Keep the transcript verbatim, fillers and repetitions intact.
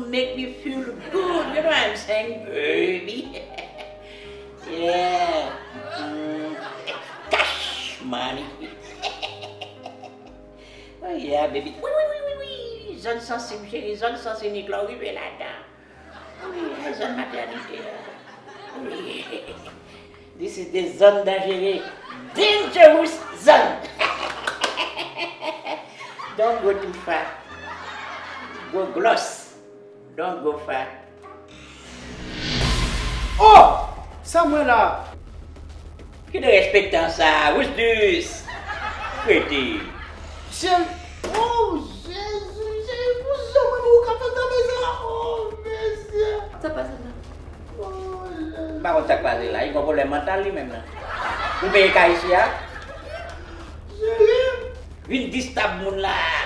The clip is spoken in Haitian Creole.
Make me feel good, you know what I'm saying, baby? Yeah. Mm. Cash money. Oh yeah, baby. Wi, wi, wi, wi, wi. Zòn sansib, cheri, zòn sansib, Nik la, w rive ladan. Wi, ay, zòn matènite a. Wi. This is the zone dangereux. Dangerous zone. Don't go too far. Go gloss. Don't go far. Oh! Sa mwen la? Ki derespektan sa, wouch dis? Rete. Cheri, oh, Jezi, Jezi, pou jan mwen ou ka fè tanbe sa, oh, mesye. Sa pase la? Oh, Jezi. M pa konn sa k pase la, li gon pwoblèm mantal li menm nan. Ou peye kay isi a? Cheri. Vin distab moun la.